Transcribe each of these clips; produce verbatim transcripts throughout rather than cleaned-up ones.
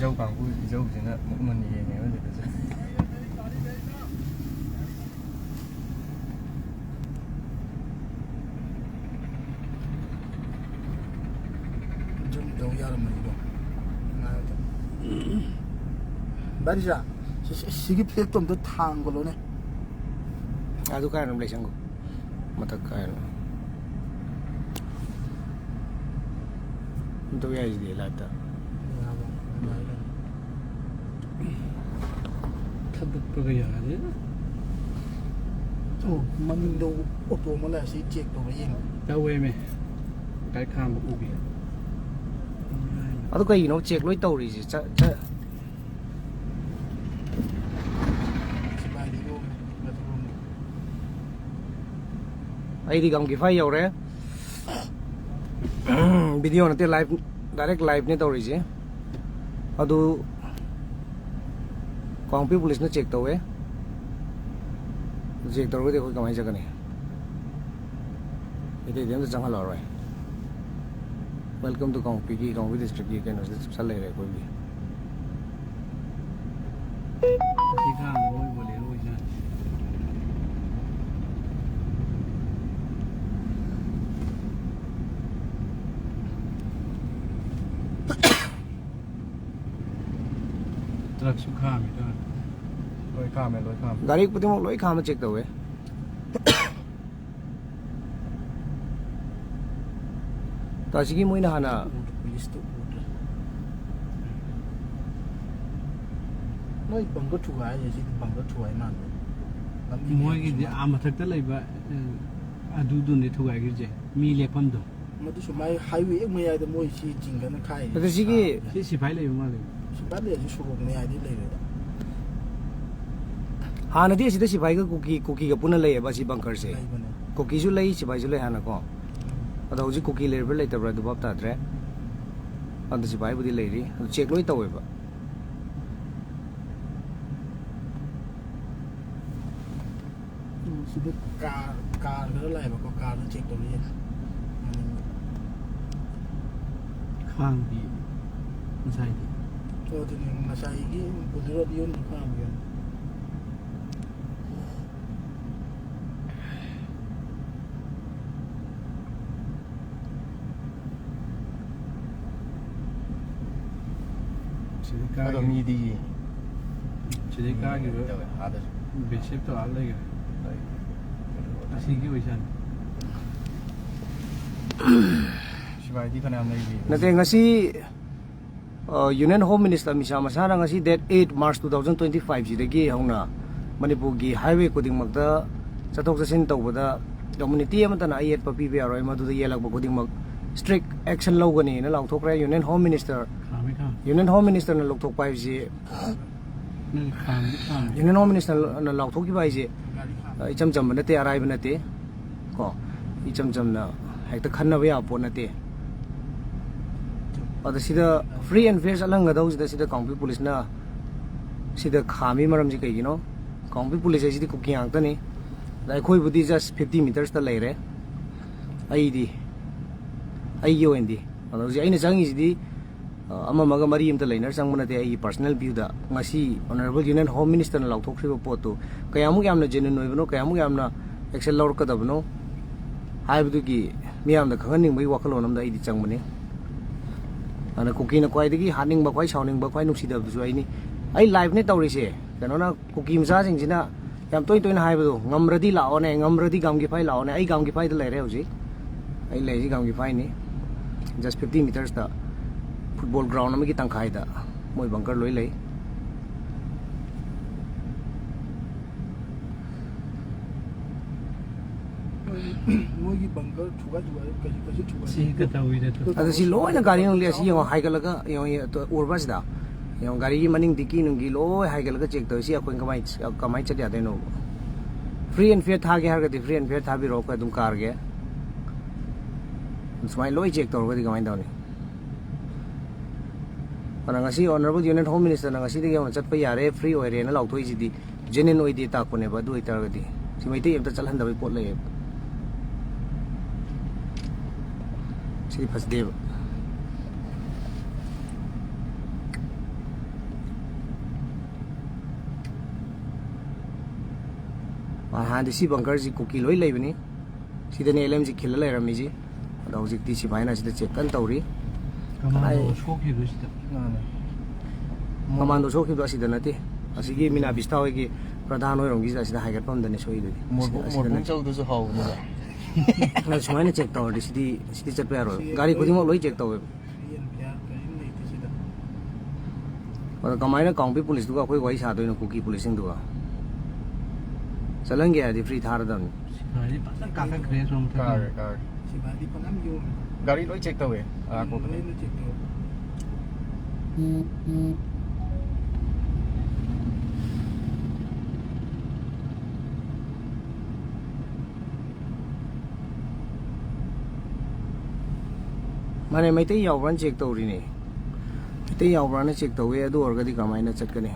ꯏꯖꯧ ꯀꯥꯡꯕꯨ ꯏꯖꯧꯁꯤꯅ ꯃꯨꯛ ꯃꯨꯟꯅ ꯌꯦꯡꯉꯦꯕ ꯁꯤꯗꯁꯨ꯫ ꯖꯨꯝ ꯇꯧ ꯌꯥꯔꯝꯃꯅꯤꯀꯣ꯫ ꯉꯥꯏꯌꯣ꯫ ꯚꯥꯏ ꯔꯤꯖꯥ, ꯁꯤ, ꯁꯤ, ꯁꯤꯒꯤ ꯐ꯭ꯂꯦꯛꯇꯣ ꯑꯝꯇ ꯊꯥꯡꯒꯠꯂꯣꯅꯦ꯫ ꯑꯗꯨ ꯀꯥꯏꯅ ꯑꯗꯨꯝ ꯂꯩꯁꯟꯈꯣ꯫ ꯃꯊꯛ ꯀꯥꯏꯅ꯫ ꯑꯗꯨꯝ ꯇꯧ ꯌꯥꯏꯁꯤꯗꯤ ꯂꯥꯏꯞꯇ꯫ ꯊꯥꯗꯠꯄꯒ ꯌꯥꯗꯦ꯫ ꯑꯣ, ꯃꯅꯤꯡꯗ ꯑꯣꯇꯣ ꯑꯃ ꯂꯥꯛꯑꯦ, ꯁꯤ ꯆꯦꯛ ꯇꯧꯔ ꯌꯦꯡꯉꯣ꯫ ꯇꯧꯋꯦꯃꯦ꯫ ꯒꯥꯔꯤ ꯈꯥꯝꯕ ꯎꯕꯤ꯫ ꯑꯗꯨ ꯀꯩꯒꯤꯅꯣ ꯆꯦꯛ ꯂꯣꯏ ꯇꯧꯔꯤꯁꯦ? ꯆ-, ꯆ-, ꯁꯤꯐꯥꯏꯗꯤ ꯂꯣꯝꯃꯦ, ꯃꯊꯛꯂꯣꯝꯗ꯫ ꯑꯩꯗꯤ ꯒꯝꯒꯤꯐꯥꯏ ꯌꯧꯔꯦ꯫ ꯚꯤꯗꯤꯑꯣ ꯅꯠꯇꯦ, ꯂꯥꯏꯚ, ꯗꯥꯏꯔꯦꯛ ꯂꯥꯏꯚꯅꯦ ꯇꯧꯔꯤꯁꯦ꯫ ꯑꯗꯨ ꯀꯥꯡꯄꯣꯛꯄꯤ ꯄꯨꯂꯤꯁꯅ ꯆꯦꯛ ꯇꯧꯋꯦ꯫ ꯆꯦꯛ ꯇꯧꯔꯒꯗꯤ ꯑꯩꯈꯣꯏ ꯀꯃꯥꯏꯅ ꯆꯠꯀꯅꯤ? ꯑꯇꯩꯗꯤ ꯑꯝꯇ ꯆꯪꯍꯜꯂꯛꯑꯔꯣꯏ꯫ Welcome to ꯀꯥꯡꯄꯣꯛꯄꯤꯒꯤ, ꯀꯥꯡꯄꯣꯛꯄꯤ ꯗꯤꯁꯇ꯭ꯔꯤꯛꯀꯤ ꯀꯩꯅꯣꯁꯤꯗ ꯆꯠ ꯂꯩꯔꯦ ꯑꯩꯈꯣꯏꯒꯤ꯫ ꯁꯤ ꯈꯥꯡ ꯃꯣꯏ ꯕꯣꯂꯦꯔꯣ ꯑꯣꯏꯖꯥꯠꯅꯤ꯫ ꯇ꯭ꯔꯛꯁꯨ ꯈꯥꯝꯃꯤꯗ꯫ ꯂꯣꯏ ꯈꯥꯝꯃꯦ, ꯂꯣꯏ ꯈꯥꯝꯃꯦ꯫ ꯒꯥꯔꯤ ꯈꯨꯗꯤꯡꯃꯛ ꯂꯣꯏ ꯈꯥꯝꯃ ꯆꯦꯛ ꯇꯧꯋꯦ꯫ ꯇꯥꯁꯤꯒꯤ ꯃꯣꯏꯅ ꯍꯥꯟꯅ ꯎꯗ꯭ꯔꯦ, ꯄꯨꯂꯤꯁꯇꯨ ꯎꯗ꯭ꯔꯦ꯫ ꯅꯣꯏ ꯕꯪꯀꯔ ꯊꯨꯒꯥꯏ ꯍꯥꯏꯁꯦ ꯁꯤꯗꯤ ꯕꯪꯀꯔ ꯊꯨꯒꯥꯏ ꯃꯥꯟꯕ꯫ ꯂꯝꯕꯤ ꯃꯌꯥꯝꯁꯨ ꯃꯣꯏꯒꯤꯗꯤ ꯃꯥ- ꯑꯥ ꯃꯊꯛꯇ ꯂꯩꯕ, ꯑ, ꯑꯗꯨꯗꯨꯅꯦ ꯊꯨꯒꯥꯏꯈ꯭ꯔꯤꯁꯦ, ꯃꯤ ꯂꯦꯞꯐꯝꯗꯣ꯫ ꯃꯗꯨꯁꯨ ꯃꯥꯏ ꯍꯥꯏꯋꯦ ꯍꯦꯛ ꯃꯌꯥꯏꯗ ꯃꯣꯏ ꯁꯤ ꯆꯤꯡꯒꯅ ꯈꯥꯏꯔꯤꯅꯦ꯫ ꯑꯗ ꯁꯤꯒꯤ ꯁꯤ ꯁꯤꯐꯥꯏ ꯂꯩꯕ ꯃꯥꯜꯂꯦ꯫ ꯁꯤꯐꯥꯏ ꯂꯩꯔꯁꯨ ꯁꯣꯔꯣꯛ ꯃꯌꯥꯏꯗꯤ ꯂꯩꯔꯣꯏꯗ꯫ ꯍꯥꯟꯅꯗꯤ ꯑꯁꯤꯗ ꯁꯤꯐꯥꯏꯒ ꯀꯨꯀꯤ, ꯀꯨꯀꯤꯒ ꯄꯨꯟꯅ ꯂꯩꯌꯦꯕ ꯑꯁꯤ ꯕꯪꯀꯔꯁꯦ꯫ ꯂꯩꯕꯅꯦ꯫ ꯀꯨꯀꯤꯁꯨ ꯂꯩ, ꯁꯤꯐꯥꯏꯁꯨ ꯂꯩ ꯍꯥꯟꯅꯀꯣ꯫ ꯑꯗꯣ ꯍꯧꯖꯤꯛ ꯀꯨꯀꯤ ꯂꯩꯔꯤꯕ꯭ꯔꯥ ꯂꯩꯇꯕ꯭ꯔꯥ ꯑꯗꯨ ꯚꯥꯞ ꯇꯥꯗ꯭ꯔꯦ꯫ ꯑꯗꯣ ꯁꯤꯐꯥꯏꯕꯨꯗꯤ ꯂꯩꯔꯤ, ꯑꯗꯨ ꯆꯦꯛ ꯂꯣꯏ ꯇꯧꯋꯦꯕ꯫ ꯎꯝ, ꯁꯤꯗ ꯀꯥꯔ, ꯀꯥꯔ ꯈꯔ ꯂꯥꯛꯑꯦꯕꯀꯣ, ꯀꯥꯔꯗꯣ ꯆꯦꯛ ꯇꯧꯔꯤ꯫ ꯃꯅꯤꯡꯗ꯫ ꯈꯥꯡꯗꯤ ꯉꯁꯥꯏꯗꯤ꯫ ꯑꯗꯨꯅꯤ ꯉꯁꯥꯏꯒꯤ ꯕꯣꯂꯦꯔꯣꯗ ꯌꯣꯟꯕ ꯈꯥꯝꯃꯤꯗꯣ꯫ ꯁꯤꯗꯤ ꯑꯗꯣ ꯀꯥꯒꯤ-, ꯃꯤꯗꯤ ꯁꯤꯗꯤ ꯀꯥꯈꯤꯕ ꯇꯧꯋꯦ ꯑꯥꯗꯁꯨ꯫ ꯕꯤꯁꯦꯞꯇꯣ ꯑꯥ ꯂꯩꯈ꯭ꯔꯦ꯫ ꯂꯩ꯫ ꯑꯁꯤꯒꯤ ꯑꯣꯏꯖꯥꯠꯅꯤ꯫ ꯁꯤꯐꯥꯏꯗꯤ ꯐꯅꯌꯥꯝ ꯂꯩꯔꯤ꯫ ꯅꯠꯇꯦ, ꯉꯁꯤ ꯑ, Union Home Minister Amit Shah ꯃꯁꯥꯅ ꯉꯁꯤ date eight March two thousand twenty five ꯁꯤꯗꯒꯤ ꯍꯧꯅ ꯃꯅꯤꯄꯨꯔꯒꯤ highway ꯈꯨꯗꯤꯡꯃꯛꯇ ꯆꯠꯊꯣꯛ ꯆꯠꯁꯤꯟ ꯇꯧꯕꯗ community ꯑꯃꯠꯇꯅ ꯑꯌꯦꯠꯄ ꯄꯤꯕ ꯌꯥꯔꯣꯏ, ꯃꯗꯨꯗ ꯌꯦꯜꯂꯛꯄ ꯈꯨꯗꯤꯡꯃꯛ strict action ꯂꯧꯒꯅꯤꯅ ꯂꯥꯎꯊꯣꯛꯈ꯭ꯔꯦ꯫ Union Home Minister, ꯈꯥꯝꯃꯤ, ꯈꯥꯝꯃꯤ꯫ Union Home Ministerꯅ ꯂꯧꯊꯣꯛꯄ ꯍꯥꯏꯕꯁꯤ, ꯅꯪ ꯈꯥꯝꯗꯤ ꯈꯥꯝꯃꯤ꯫ Union Home Ministerꯅ ꯂꯥꯎꯊꯣꯛꯈꯤꯕ ꯍꯥꯏꯁꯦ, ꯑ, ꯏꯆꯝ ꯆꯝꯕ ꯅꯠꯇꯦ, ꯑꯔꯥꯏꯕ ꯅꯠꯇꯦ꯫ ꯀꯣ, ꯏꯆꯝ ꯆꯝꯅ ꯍꯦꯛꯇ ꯈꯟꯅꯕ ꯌꯥꯕ ꯄꯣꯠ ꯅꯠꯇꯦ꯫ ꯑꯗ ꯁꯤꯗ free and fair ꯆꯠꯍꯟꯒꯗꯧꯁꯤꯗ ꯁꯤꯗ ꯀꯥꯡꯄꯣꯛꯄꯤ ꯄꯨꯂꯤꯁꯅ ꯁꯤꯗ ꯈꯥꯝꯃꯤ ꯃꯔꯝꯁꯤ ꯀꯩꯒꯤꯅꯣ? ꯀꯥꯡꯄꯣꯛꯄꯤ ꯄꯨꯂꯤꯁ ꯍꯥꯏꯁꯤꯗꯤ ꯀꯨꯀꯤ ꯉꯥꯛꯇꯅꯤ꯫ ꯑꯗ ꯑꯩꯈꯣꯏꯕꯨꯗꯤ just fifty metersꯇ ꯂꯩꯔꯦ꯫ ꯑꯩꯗꯤ, ꯑꯩꯒꯤ ꯑꯣꯏꯅꯗꯤ꯫ ꯑꯗꯣ ꯍꯧꯖꯤꯛ ꯑꯩꯅ ꯆꯪꯉꯤꯁꯤꯗꯤ ꯑ, ꯑꯃ ꯑꯃꯒ ꯃꯔꯤ ꯑꯝꯇ ꯂꯩꯅꯔ ꯆꯪꯕ ꯅꯠꯇꯦ꯫ ꯑꯩꯒꯤ personal viewꯗ ꯉꯁꯤ Honourable Union Home Ministerꯅ ꯂꯥꯎꯊꯣꯛꯈ꯭ꯔꯤꯕ ꯄꯣꯠꯇꯨ ꯀꯌꯥꯃꯨꯛ ꯌꯥꯝꯅ genuine ꯑꯣꯏꯕꯅꯣ, ꯀꯌꯥꯃꯨꯛ ꯌꯥꯝꯅ action ꯂꯧꯔꯛꯀꯗꯕꯅꯣ ꯍꯥꯏꯕꯗꯨꯒꯤ ꯃꯤꯌꯥꯝꯗ ꯈꯪꯍꯟꯅꯤꯡꯕꯒꯤ ꯋꯥꯈꯜꯂꯣꯟ ꯑꯃꯗ ꯑꯩꯗꯤ ꯆꯪꯕꯅꯤ꯫ ꯑꯗꯨꯅ ꯀꯨꯀꯤꯅ ꯈ꯭ꯋꯥꯏꯗꯒꯤ ꯍꯥꯠꯅꯤꯡꯕ, ꯈ꯭ꯋꯥꯏ ꯁꯥꯎꯅꯤꯡꯕ, ꯈ꯭ꯋꯥꯏ ꯅꯨꯡꯁꯤꯗꯕꯗꯨꯁꯨ ꯑꯩꯅꯤ꯫ ꯑꯩ liveꯅꯦ ꯇꯧꯔꯤꯁꯦ꯫ ꯀꯩꯅꯣꯅ ꯀꯨꯀꯤ ꯃꯆꯥꯁꯤꯡꯁꯤꯅ ꯌꯥꯝ ꯇꯣꯏ ꯇꯣꯏꯅ ꯍꯥꯏꯕꯗꯣ, "ꯉꯝꯔꯗꯤ ꯂꯥꯛꯑꯣꯅꯦ, ꯉꯝꯔꯗꯤ ꯒꯥꯝꯒꯤꯐꯥꯏ ꯂꯥꯛꯑꯣꯅꯦ"꯫ ꯑꯩ ꯒꯥꯝꯒꯤꯐꯥꯏꯗ ꯂꯩꯔꯦ ꯍꯧꯖꯤꯛ꯫ ꯑꯩ ꯂꯩꯔꯤꯁꯤ ꯒꯥꯝꯒꯤꯐꯥꯏꯅꯤ꯫ Just fifty metersꯇ football ground ꯑꯃꯒꯤ ꯇꯪꯈꯥꯏꯗ ꯃꯣꯏ bunker ꯂꯣꯏ ꯂꯩ꯫ ꯃꯣꯏꯒꯤ bunker ꯊꯨꯒꯥꯏ ꯊꯨꯒꯥꯏ ꯀꯩꯁꯨ ꯀꯩꯁꯨ ꯊꯨꯒꯥꯏ ꯁꯤ ꯀꯩꯗꯧꯔꯤꯅꯣ? ꯑꯗꯣ ꯁꯤ ꯂꯣꯏꯅ ꯒꯥꯔꯤ ꯅꯨꯡꯂꯤ ꯑꯁꯤ ꯌꯦꯡꯉꯣ, ꯍꯥꯏꯒꯠꯂꯒ ꯌꯦꯡꯉꯣ, ꯌꯦꯡꯉꯣ, ꯎꯔꯕ ꯁꯤꯗ? ꯌꯦꯡꯉꯣ, ꯒꯥꯔꯤꯒꯤ ꯃꯅꯤꯡ dicky ꯅꯨꯡꯒꯤ ꯂꯣꯏ ꯍꯥꯏꯒꯠꯂꯒ check ꯇꯧꯔꯤꯁꯤ ꯑꯩꯈꯣꯏ ꯀꯃꯥꯏ, ꯀꯃꯥꯏꯅ ꯆꯠ ꯌꯥꯗꯣꯏꯅꯣ? Free and fair ꯊꯥꯒꯦ ꯍꯥꯏꯔꯒꯗꯤ free and fair ꯊꯥꯕꯤꯔꯛꯑꯣ, ꯑꯩꯈꯣꯏ ꯑꯗꯨꯝ ꯀꯥꯔꯒꯦ꯫ ꯁꯨꯃꯥꯏꯅ ꯂꯣꯏ check ꯇꯧꯔꯒꯗꯤ ꯀꯃꯥꯏꯅ ꯇꯧꯅꯤ? ꯑꯗꯨꯅ ꯉꯁꯤ Honourable Union Home Ministerꯅ ꯉꯁꯤꯗꯒꯤ ꯍꯧꯅ ꯆꯠꯄ ꯌꯥꯔꯦ, free ꯑꯣꯏꯔꯦꯅ ꯂꯥꯎꯊꯣꯛꯏꯁꯤꯗꯤ genuine ꯑꯣꯏꯗꯦ ꯇꯥꯛꯄꯅꯦꯕ꯫ ꯑꯗꯨ ꯑꯣꯏꯇꯥꯔꯒꯗꯤ ꯁꯤ ꯃꯩꯇꯩ ꯑꯝꯇ ꯆꯠꯍꯟꯗꯕꯩ ꯄꯣꯠ ꯂꯩꯌꯦꯕ꯫ ꯁꯤꯗꯤ ꯐꯖꯗꯦꯕ꯫ ꯍꯥꯟꯅꯗꯤ ꯁꯤ ꯕꯪꯀꯔꯁꯤ ꯀꯨꯀꯤ ꯂꯣꯏ ꯂꯩꯕꯅꯤ꯫ ꯁꯤꯗꯅꯦ ꯑꯦꯜ ꯑꯦꯝꯁꯤ ꯈꯤꯜꯂ ꯂꯩꯔꯝꯃꯤꯁꯤ꯫ ꯑꯗꯣ ꯍꯧꯖꯤꯛꯇꯤ ꯁꯤꯐꯥꯏꯅ ꯁꯤꯗ ꯆꯦꯛ ꯀꯟꯅ ꯇꯧꯔꯤ꯫ ꯀꯃꯥꯟꯗꯣ ꯀꯗꯥꯏ- ꯁꯣꯛꯈꯤꯕꯗꯣ ꯁꯤꯗ꯫ ꯃꯥꯅꯦ꯫ ꯀꯃꯥꯟꯗꯣ ꯁꯣꯛꯈꯤꯕꯗꯣ ꯑꯁꯤꯗ ꯅꯠꯇꯦ꯫ ꯑꯁꯤꯒꯤ ꯃꯤꯅꯥ ꯕꯤꯁꯇꯥ ꯍꯣꯏꯒꯤ ꯄ꯭ꯔꯙꯥꯟ ꯍꯣꯏꯔꯣꯝꯒꯤꯁꯤꯗ, ꯑꯁꯤꯗ ꯍꯥꯏꯒꯠꯐꯝꯗꯅꯦ ꯁꯣꯛꯏꯗꯨꯗꯤ꯫ ꯃꯣꯔꯕꯨꯡ, ꯑꯁꯤꯗ ꯃꯣꯔꯕꯨꯡ ꯅꯠꯇꯦ꯫ ꯆꯧꯗꯨꯁꯨ ꯍꯥꯎꯕꯅꯤꯗ꯫ ꯑꯗꯣ ꯁꯨꯃꯥꯏꯅ ꯆꯦꯛ ꯇꯧꯔꯗꯤ ꯁꯤꯗꯤ, ꯁꯤꯗꯤ ꯆꯠꯄ ꯌꯥꯔꯣꯏ꯫ ꯁꯤ ꯒꯥꯔꯤ ꯈꯨꯗꯤꯡꯃꯛ ꯂꯣꯏ ꯆꯦꯛ ꯇꯧꯋꯦꯕ꯫ ꯌꯦꯟ ꯐꯤꯌꯥ ꯀꯔꯤꯝ ꯂꯩꯇꯦ ꯁꯤꯗ꯫ ꯑꯗꯣ ꯀꯃꯥꯏꯅ ꯀꯥꯡꯄꯣꯛꯄꯤ ꯄꯨꯂꯤꯁꯇꯨꯒ ꯑꯩꯈꯣꯏ ꯋꯥꯔꯤ ꯁꯥꯗꯣꯏꯅꯣ, ꯀꯨꯀꯤ ꯄꯨꯂꯤꯁꯁꯤꯡꯗꯨꯒ? ꯆꯠꯍꯟꯒꯦ ꯍꯥꯏꯔꯗꯤ ꯐ꯭ꯔꯤ ꯊꯥꯔꯗꯕꯅꯤ꯫ ꯁꯤꯐꯥꯏꯗꯤ ꯐꯖꯅ ꯀꯥꯈꯠꯈ꯭ꯔꯦ ꯁꯣꯝ ꯊꯛꯇ꯫ ꯀꯥꯔꯦ, ꯀꯥꯔꯦ꯫ ꯁꯤꯐꯥꯏꯗꯤ ꯐꯖꯅ ꯌꯣꯝꯃꯦ꯫ ꯒꯥꯔꯤ ꯂꯣꯏ ꯆꯦꯛ ꯇꯧꯋꯦ, ꯑꯥ, ꯀꯣꯛꯄꯗ꯫ ꯂꯣꯏꯅ ꯆꯦꯛ ꯇꯧꯋꯦ꯫ ꯃꯥꯅꯦ, ꯃꯩꯇꯩ ꯌꯥꯎꯕ꯭ꯔꯥꯅ ꯆꯦꯛ ꯇꯧꯔꯤꯅꯦ꯫ ꯃꯩꯇꯩ ꯌꯥꯎꯕ꯭ꯔꯥꯅ ꯆꯦꯛ ꯇꯧꯋꯦ, ꯑꯗꯨ ꯑꯣꯏꯔꯒꯗꯤ ꯀꯃꯥꯏꯅ ꯆꯠꯀꯅꯤ?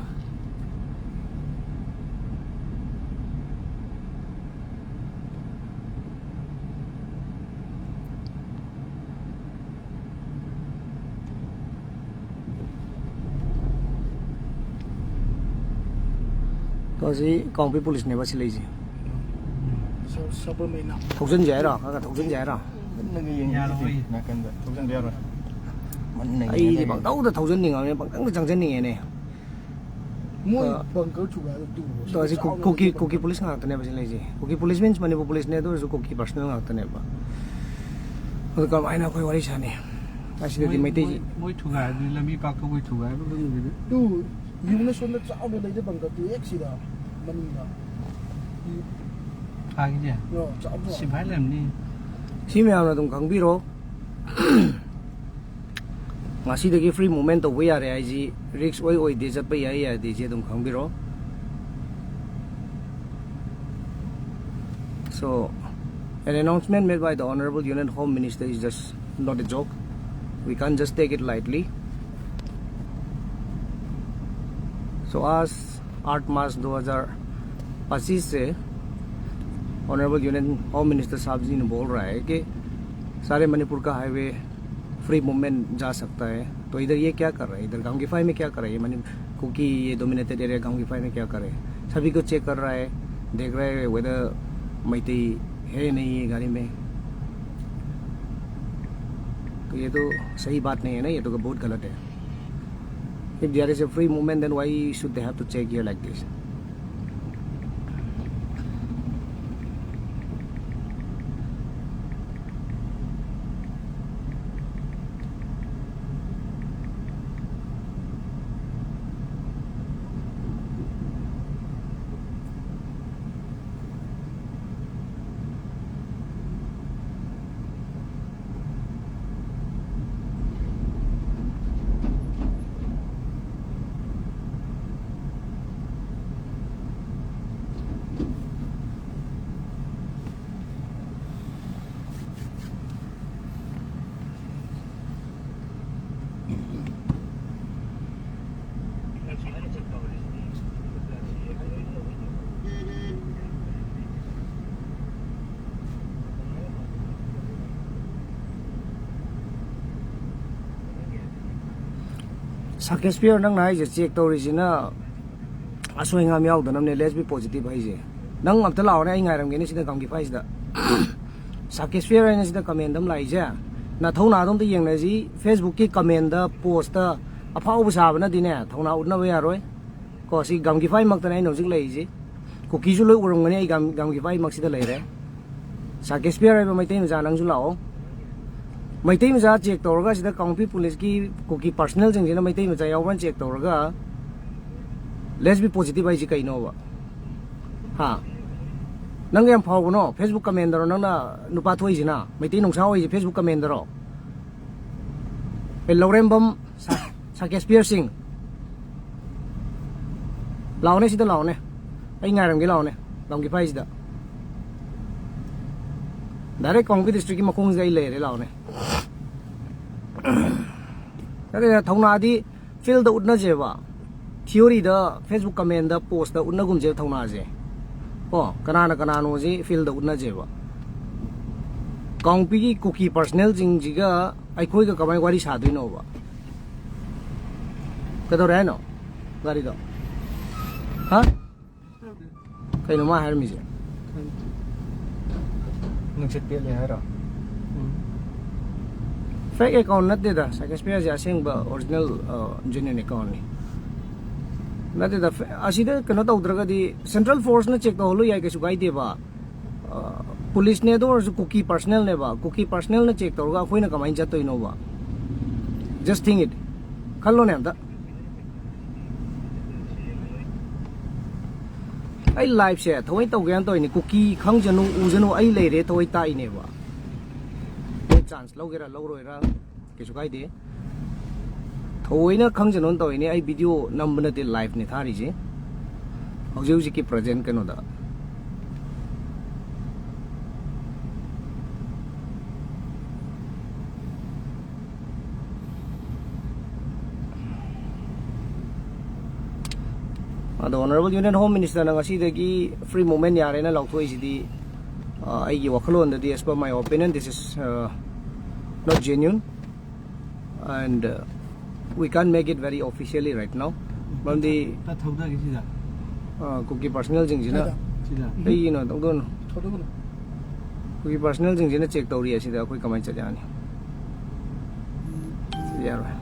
ꯇꯣ, ꯑꯁꯤ ꯀꯥꯡꯄꯣꯛꯄꯤ ꯄꯨꯂꯤꯁꯅꯦꯕ ꯁꯤ ꯂꯩꯁꯦ꯫ ꯁ-, ꯁꯕꯔꯃꯩꯅ꯫ ꯊꯧꯖꯤꯟꯁꯦ ꯍꯥꯏꯔꯣ? ꯈꯔ ꯈꯔ ꯊꯧꯖꯤꯟꯁꯦ ꯍꯥꯏꯔꯣ? ꯃꯨꯟꯅꯒ ꯌꯦꯡꯉꯤꯁꯤꯗꯤ ꯌꯥꯔꯣꯏ꯫ ꯅꯥꯀꯟꯗ ꯊꯧꯖꯤꯟꯕ ꯌꯥꯔꯣꯏ꯫ ꯃꯨꯟꯅ ꯑꯩꯗꯤ ꯌꯦꯡꯉꯒ ꯄꯪꯇꯧꯗ ꯊꯧꯖꯟꯅꯤꯡꯉꯕꯅꯤ, ꯄꯪꯆꯪꯗ ꯆꯪꯖꯟꯅꯤꯡꯉꯦꯅꯦ꯫ ꯃꯣꯏ ꯑ, ꯕꯪꯀꯔ ꯊꯨꯒꯥꯏꯕ ꯇꯨꯕ꯫ ꯇꯣ, ꯑꯁꯤ ꯀꯨ-, ꯆꯥꯎꯅ ꯀꯨꯀꯤ, ꯂꯩꯕ ꯀꯨꯀꯤ ꯄꯨꯂꯤꯁ ꯉꯥꯛꯇꯅꯦꯕ ꯁꯤ ꯂꯩꯁꯦ꯫ ꯀꯨꯀꯤ ꯄꯨꯂꯤꯁ means ꯃꯅꯤꯄꯨꯔ ꯄꯨꯂꯤꯁꯅꯦ, ꯑꯗꯨ ꯑꯣꯏꯔꯁꯨ ꯀꯨꯀꯤ personnel ꯉꯥꯛꯇꯅꯦꯕ꯫ ꯑꯗꯨ ꯀꯃꯥꯏꯅ ꯑꯩꯈꯣꯏ ꯋꯥꯔꯤ ꯁꯥꯅꯤ? ꯑꯁꯤꯗꯗꯤ ꯃꯣꯏ, ꯃꯩꯇꯩꯁꯤ ꯃꯣꯏ, ꯃꯣꯏ ꯊꯨꯒꯥꯏꯕꯗꯤ ꯂꯝꯕꯤ ꯄꯥꯛꯊꯣꯛꯄꯩ ꯊꯨꯒꯥꯏꯕ ꯈꯪꯗꯦꯗ꯫ ꯇꯨ, ꯌꯦꯡꯉꯨꯅꯦ, ꯁꯣꯝꯗ ꯆꯥꯎꯅ ꯂꯩꯔꯦ ꯕꯪꯀꯔ ꯇꯨ ꯑꯦꯛꯁꯤꯗ ꯃꯅꯤꯡꯗ꯫ ꯊꯥꯒꯤꯁꯦ? ꯑꯣ, ꯆꯥꯎꯗ꯭ꯔꯣ? ꯁꯤꯐꯥꯏ ꯂꯩꯔꯝꯅꯤ꯫ ꯁꯤ ꯃꯌꯥꯝꯅ ꯑꯗꯨꯝ ꯈꯪꯕꯤꯔꯣ꯫ ꯉꯁꯤꯗꯒꯤ free movement ꯇꯧꯕ ꯌꯥꯔꯦ ꯍꯥꯏꯁꯤ risk ꯑꯣꯏ ꯑꯣꯏꯗꯦ, ꯆꯠꯄ ꯌꯥꯏ ꯌꯥꯗꯦꯁꯦ ꯑꯗꯨꯝ ꯈꯪꯕꯤꯔꯣ꯫ So, an announcement made by the Honorable Union Home Minister is just not a joke. We can't just take it lightly. So, आज आठ मार्च दो हज़ार पच्चीस से Honorable Union Home Minister साहब जी ने बोल रहा है कि सारे मणिपुर का हाईवे फ्री मूवमेंट जा सकता है। तो इधर ये क्या कर रहा है, इधर गांव की फाई में क्या कर रहा है, ये मणि-, कुकी ये डोमिनेटेड एरिया गांव की फाई में क्या कर रहा है, सभी को चेक कर रहा है। देख रहे हैं whether मैतेई है नहीं है गाड़ी में। तो ये तो सही बात नहीं है ना, ये तो बहुत गलत है। If there is a free movement, then why should they have to check here like this? ꯁꯥꯀꯦꯁꯄꯤꯌꯔ, ꯅꯪꯅ ꯍꯥꯏꯁꯦ ꯆꯦꯛ ꯇꯧꯔꯤꯁꯤꯅ ꯑꯁꯣꯏ ꯑꯉꯥꯝ ꯌꯥꯎꯗꯅꯕꯅꯦ, let's be positive ꯍꯥꯏꯁꯦ꯫ ꯅꯪ ꯑꯝꯇ ꯂꯥꯛꯑꯣꯅꯦ, ꯑꯩ ꯉꯥꯏꯔꯝꯒꯦꯅꯦ ꯁꯤꯗ ꯒꯝꯒꯤꯐꯥꯏꯁꯤꯗ꯫ ꯁꯥꯀꯦꯁꯄꯤꯌꯔ ꯍꯥꯏꯅ ꯁꯤꯗ ꯀꯃꯦꯟꯗ ꯑꯃ ꯂꯥꯛꯏꯁꯦ, ꯅꯊꯧꯅꯥꯗꯣ ꯑꯝꯇ ꯌꯦꯡꯅꯁꯤ꯫ ꯐꯦꯁꯕꯨꯛꯀꯤ ꯀꯃꯦꯟꯗ, ꯄꯣꯁꯇ ꯑꯐꯥꯎꯕ ꯁꯥꯕꯅꯗꯤꯅꯦ ꯊꯧꯅꯥ ꯎꯠꯅꯕ ꯌꯥꯔꯣꯏ꯫ ꯀꯣ, ꯁꯤ ꯒꯝꯒꯤꯐꯥꯏꯃꯛꯇꯅꯦ ꯑꯩꯅ ꯍꯧꯖꯤꯛ ꯂꯩꯔꯤꯁꯤ꯫ ꯀꯨꯀꯤꯁꯨ ꯂꯣꯏ ꯎꯔꯝꯒꯅꯤ, ꯑꯩ ꯒꯝ, ꯒꯝꯒꯤꯐꯥꯏꯃꯛꯁꯤꯗ ꯂꯩꯔꯦ꯫ ꯁꯥꯀꯦꯁꯄꯤꯌꯔ ꯍꯥꯏꯕ ꯃꯩꯇꯩ ꯃꯆꯥ, ꯅꯪꯁꯨ ꯂꯥꯛꯑꯣ꯫ ꯃꯩꯇꯩ ꯃꯆꯥ ꯆꯦꯛ ꯇꯧꯔꯒ ꯁꯤꯗ ꯀꯥꯡꯄꯣꯛꯄꯤ ꯄꯨꯂꯤꯁꯀꯤ ꯀꯨꯀꯤ ꯄꯥꯔꯁꯅꯦꯜꯁꯤꯡꯁꯤꯅ ꯃꯩꯇꯩ ꯃꯆꯥ ꯌꯥꯎꯕ꯭ꯔꯥꯅ ꯆꯦꯛ ꯇꯧꯔꯒ, let's be positive ꯍꯥꯏꯁꯤ ꯀꯩꯅꯣꯕ? ꯍꯥ? ꯅꯪ ꯌꯥꯝ ꯐꯥꯎꯕꯅꯣ? ꯐꯦꯁꯕꯨꯛ ꯀꯃꯦꯟꯗꯔꯣ ꯅꯪꯅ ꯅꯨꯄꯥ ꯊꯣꯛꯏꯁꯤꯅ? ꯃꯩꯇꯩ ꯅꯨꯡꯁꯥ ꯑꯣꯏꯁꯦ ꯐꯦꯁꯕꯨꯛ ꯀꯃꯦꯟꯗꯔꯣ? ꯑꯦ, ꯂꯧꯔꯦꯝꯕꯝ ꯁꯥ-, ꯁꯥꯀꯦꯁꯄꯤꯌꯔ ꯁꯤꯡ꯫ ꯂꯥꯛꯑꯣꯅꯦ, ꯁꯤꯗ ꯂꯥꯛꯑꯣꯅꯦ꯫ ꯑꯩ ꯉꯥꯏꯔꯝꯒꯦ, ꯂꯥꯛꯑꯣꯅꯦ꯫ ꯒꯝꯒꯤꯐꯥꯏꯁꯤꯗ꯫ ꯗꯥꯏꯔꯦꯛ ꯀꯥꯡꯄꯣꯛꯄꯤ ꯗꯤꯁꯇ꯭ꯔꯤꯛꯀꯤ ꯃꯈꯣꯡꯁꯤꯗ ꯑꯩ ꯂꯩꯔꯦ, ꯂꯥꯛꯑꯣꯅꯦ꯫ ꯅꯠꯇꯦ, ꯊꯧꯅꯥꯗꯤ ꯐꯤꯜꯗ ꯎꯠꯅꯁꯦꯕ꯫ ꯊꯤꯑꯣꯔꯤꯗ, ꯐꯦꯁꯕꯨꯛ ꯀꯃꯦꯟꯗ, ꯄꯣꯁꯇ ꯎꯠꯅꯒꯨꯝꯁꯦꯕ ꯊꯧꯅꯥꯁꯦ꯫ ꯀꯣ, ꯀꯅꯥꯅ ꯀꯅꯥꯅꯣꯁꯦ ꯐꯤꯜꯗ ꯎꯠꯅꯁꯦꯕ꯫ ꯀꯥꯡꯄꯣꯛꯄꯤꯒꯤ ꯀꯨꯀꯤ ꯄꯥꯔꯁꯅꯦꯜꯁꯤꯡꯁꯤꯒ ꯑꯩꯈꯣꯏꯒ ꯀꯃꯥꯏꯅ ꯋꯥꯔꯤ ꯁꯥꯗꯣꯏꯅꯣꯕ? ꯀꯩꯗꯧꯔꯦ ꯍꯥꯏꯅꯣ ꯒꯥꯔꯤꯗꯣ? ꯍꯥ? ꯀꯩꯅꯣ ꯃꯥ ꯍꯥꯏꯔꯝꯃꯤꯁꯦ? ꯅꯨꯡꯁꯤꯠ ꯄꯦꯠꯂꯦ ꯍꯥꯏꯔꯣ? Fake account ꯅꯠꯇꯦꯗ, ꯁꯥꯏꯀꯦꯁꯄꯤꯌꯥꯁꯦ ꯑꯁꯦꯡꯕ ꯑꯣꯔꯤꯖꯤꯅꯦꯜ ꯖꯦꯅ꯭ꯌꯨꯟ ꯑꯦꯀꯥꯎꯟꯅꯤ꯫ ꯅꯠꯇꯦꯗ, ꯑꯁꯤꯗ ꯀꯩꯅꯣ ꯇꯧꯗ꯭ꯔꯒꯗꯤ ꯁꯦꯟꯇ꯭ꯔꯦꯜ ꯐꯣꯔꯁꯅ ꯆꯦꯛ ꯇꯧꯍꯜꯂꯨ ꯌꯥꯏ, ꯀꯩꯁꯨ ꯀꯥꯏꯗꯦꯕ꯫ ꯄꯨꯂꯤꯁꯅꯦ, ꯑꯗꯨ ꯑꯣꯏꯔꯁꯨ ꯀꯨꯀꯤ ꯄꯔꯁꯅꯦꯜꯅꯦꯕ꯫ ꯀꯨꯀꯤ ꯄꯔꯁꯅꯦꯜꯅ ꯆꯦꯛ ꯇꯧꯔꯒ ꯑꯩꯈꯣꯏꯅ ꯀꯃꯥꯏꯅ ꯆꯠꯇꯣꯏꯅꯣꯕ? Just think it. ꯈꯜꯂꯣꯅꯦ ꯑꯝꯇ꯫ ꯑꯩ ꯂꯥꯏꯐꯁꯦ ꯊꯑꯣꯏ ꯇꯧꯒꯦꯅ ꯇꯧꯔꯤꯅꯤ꯫ ꯀꯨꯀꯤ ꯈꯪꯖꯅꯨ ꯎꯖꯅꯨ, ꯑꯩ ꯂꯩꯔꯦ ꯊꯑꯣꯏ ꯇꯥꯛꯏꯅꯦꯕ꯫ ꯃꯣꯏ ꯆꯥꯟꯁ ꯂꯧꯒꯦꯔꯥ ꯂꯧꯔꯣꯏꯔꯥ ꯀꯩꯁꯨ ꯀꯥꯏꯗꯦ꯫ ꯊꯑꯣꯏꯅ ꯈꯪꯖꯅꯨꯅ ꯇꯧꯔꯤꯅꯤ꯫ ꯑꯩ ꯚꯤꯗꯤꯑꯣ ꯅꯝꯕ ꯅꯠꯇꯦ, ꯂꯥꯏꯐꯅꯦ ꯊꯥꯔꯤꯁꯦ꯫ ꯍꯧꯖꯤꯛ ꯍꯧꯖꯤꯛꯀꯤ ꯄ꯭ꯔꯖꯦꯟ ꯀꯩꯅꯣꯗ꯫ ꯑꯗꯣ ꯑꯣꯅꯔꯦꯕꯜ ꯌꯨꯅꯤꯌꯟ ꯍꯣꯝ ꯃꯤꯅꯤꯁꯇꯔꯅ ꯉꯁꯤꯗꯒꯤ ꯐ꯭ꯔꯤ ꯃꯨꯚꯃꯦꯟ ꯌꯥꯔꯦꯅ ꯂꯥꯎꯊꯣꯛꯏꯁꯤꯗꯤ, ꯑ, ꯑꯩꯒꯤ ꯋꯥꯈꯜꯂꯣꯟꯗꯗꯤ, as per my opinion, this is, uh, not genuine, and, uh, we can't make it very officially right now. ꯃꯔꯝꯗꯤ, ꯈꯔ ꯊꯧꯗꯒꯦ ꯁꯤꯗ꯫ ꯑ, ꯀꯨꯀꯤ ꯄꯔꯁꯅꯦꯜꯁꯤꯡꯁꯤꯅ ꯀꯥꯏꯗ? ꯁꯤꯗ꯫ ꯀꯩꯒꯤꯅꯣ ꯇꯧꯗꯣꯏꯅꯣ? ꯊꯧꯗꯣꯛꯀꯅꯨ꯫ ꯀꯨꯀꯤ ꯄꯔꯁꯅꯦꯜꯁꯤꯡꯁꯤꯅ ꯆꯦꯛ ꯇꯧꯔꯤ ꯑꯁꯤꯗ ꯑꯩꯈꯣꯏ ꯀꯃꯥꯏꯅ ꯆꯠ ꯌꯥꯅꯤ? ꯌꯥꯔꯣꯏ꯫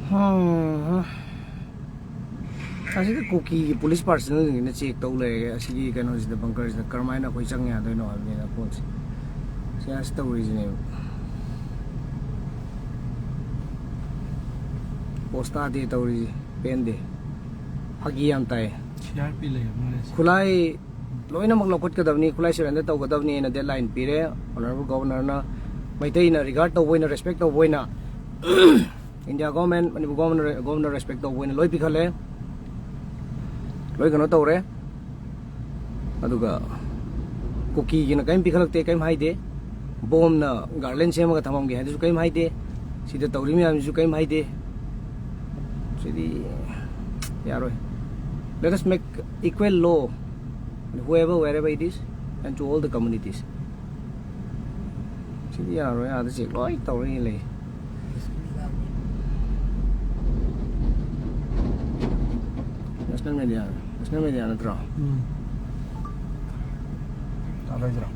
ꯍꯥ꯫ ꯑꯁꯤꯗ ꯀꯨꯀꯤꯒꯤ ꯄꯨꯂꯤꯁ ꯄꯥꯔꯁꯅꯦꯜꯁꯤꯡꯁꯤꯅ ꯆꯦꯛ ꯇꯧ ꯂꯩꯔꯦ꯫ ꯑꯁꯤꯒꯤ ꯀꯩꯅꯣꯁꯤꯗ, ꯕꯪꯀꯔꯁꯤꯗ ꯀꯔꯝꯍꯥꯏꯅ ꯑꯩꯈꯣꯏ ꯆꯪ ꯌꯥꯗꯣꯏꯅꯣ ꯍꯥꯏꯕꯅꯤꯅ ꯄꯣꯠꯁꯦ꯫ ꯁꯤ ꯑꯁ ꯇꯧꯔꯤꯁꯤꯅꯦꯕ꯫ ꯄꯣꯁ ꯇꯥꯗꯦ ꯇꯧꯔꯤꯁꯦ꯫ ꯄꯦꯟꯗꯦ꯫ ꯐꯥꯒꯤ ꯌꯥꯝ ꯇꯥꯏ꯫ C R P ꯂꯩꯔꯝꯃꯣꯏꯅꯦ꯫ ꯈꯨꯠꯂꯥꯏ ꯂꯣꯏꯅꯃꯛ ꯂꯧꯈꯠꯀꯗꯕꯅꯤ, ꯈꯨꯠꯂꯥꯏ surrender ꯇꯧꯒꯗꯕꯅꯤ ꯍꯥꯏꯅ deadline ꯄꯤꯔꯦ꯫ Honourable Governorꯅ, ꯃꯩꯇꯩꯅ regard ꯇꯧꯕ ꯑꯣꯏꯅ, respect ꯇꯧꯕ ꯑꯣꯏꯅ, India government, Manipur government, government respect ꯇꯧꯕ ꯑꯣꯏꯅ ꯂꯣꯏ ꯄꯤꯈꯠꯂꯦ, ꯂꯣꯏ ꯀꯩꯅꯣ ꯇꯧꯔꯦ꯫ ꯑꯗꯨꯒ ꯀꯨꯀꯤꯒꯤꯅ ꯀꯔꯤꯝ ꯄꯤꯈꯠꯂꯛꯇꯦ, ꯀꯔꯤꯝ ꯍꯥꯏꯗꯦ꯫ ꯕꯣꯝꯅ garland ꯁꯦꯝꯃꯒ ꯊꯝꯃꯝꯒꯦ ꯍꯥꯏꯗꯨꯁꯨ ꯀꯔꯤꯝ ꯍꯥꯏꯗꯦ꯫ ꯁꯤꯗ ꯇꯧꯔꯤ ꯃꯌꯥꯝꯁꯤꯁꯨ ꯀꯔꯤꯝ ꯍꯥꯏꯗꯦ꯫ ꯁꯤꯗꯤ ꯌꯥꯔꯣꯏ꯫ Let us make equal law, whoever, wherever it is, and to all the communities. ꯁꯤꯗꯤ ꯌꯥꯔꯣꯏ, ꯑꯥꯗ check ꯂꯣꯏ ꯇꯧꯔꯒ ꯂꯩ꯫ National media, national media ꯅꯠꯇ꯭ꯔꯣ? ꯎꯝ꯫ ꯇꯥꯔꯣꯏꯗ꯭ꯔꯣ?